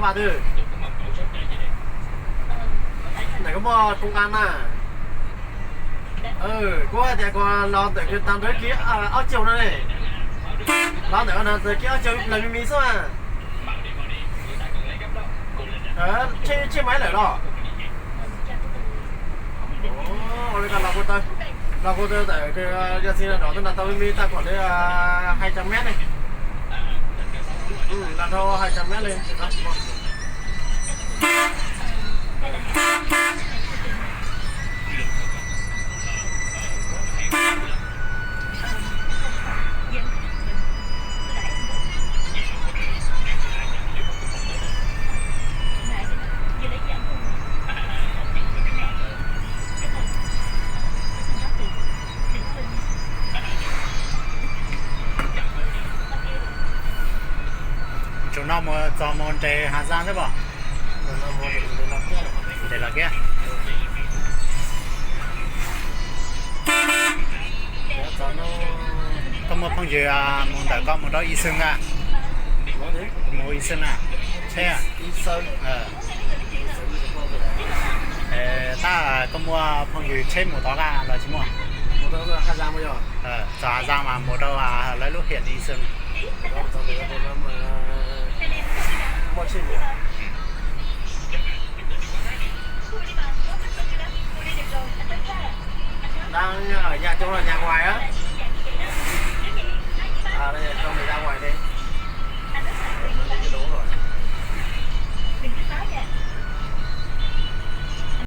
Paj twg? Ntawm koj muaj koo as na. Kuv hais tias kuv los ntawm kws tag nrho kis ob caug no ne. Los ntawm no kis ob caug los me me xwb mas. Tsheej, tsheej maiv lawm los? Ua li ko los kuv tawm, los kuv tawm, yog txiv no nrov tau nram tau me me tag kom li hai trăm mét ne. Los dhau hai trăm mét li. Tsaus no mus txog mus nres Hà Giang xwb pom? Nres Los Kiab. Koj muaj phooj ywg mus ntawm koj mus rau Ib Xeeg a? Mus Ib Xeeg a? Tsheb a? Tab koj muaj phooj ywg tsheb mus tod los tsis muaj? Txog Hà Giang mas mus rau lawv lub hiam Ib Xeeg.